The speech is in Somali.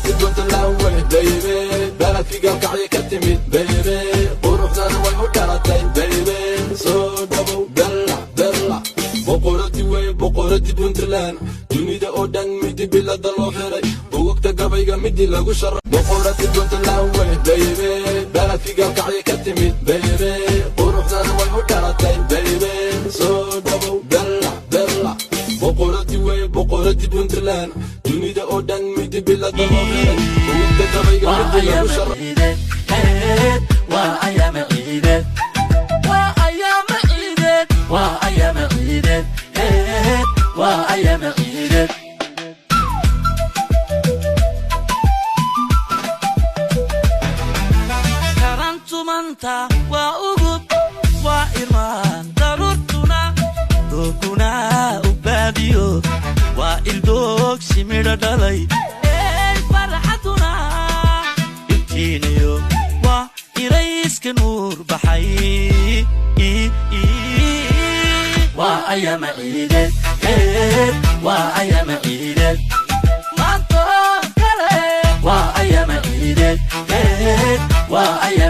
Boqoradii Puntland wey, baby, beledkii Gaalkacyo ka timid, baby, quruxdana way u dhalatay, baby, soo dhawow, dalac dalac. Boqoradii wey, boqoradii Puntland, dunida oo dhan midi bilada loo xiray, bugugta gabayga midii lagu sharay. Boqoradii Puntland wey, baby, beledkii Gaalkacyo ka timid, baby, quruxdana way u dhalatay, baby, soo dhawow, dalac dalac. Boqoradii wey, boqoradii Puntland, dunida oo dhan midi bilada loo xiray, bugugta gabayga midii lagu sharay. Waa ayaama ciideed, waa ayaama ciideed, waa ayaama ciideed, waa ayaama ciideed. Karantumanta waa ugub, waa irmaan daruurtuna, dooguna u baadiyo, waa ildoogsi midho dhalay, ey farxaduna iftiiniyo, waa irayska nuur baxay. Waa ayaama ciideed, waa ayaama ciideed, maanto kale waa ayaama ciideed, waa ayaama.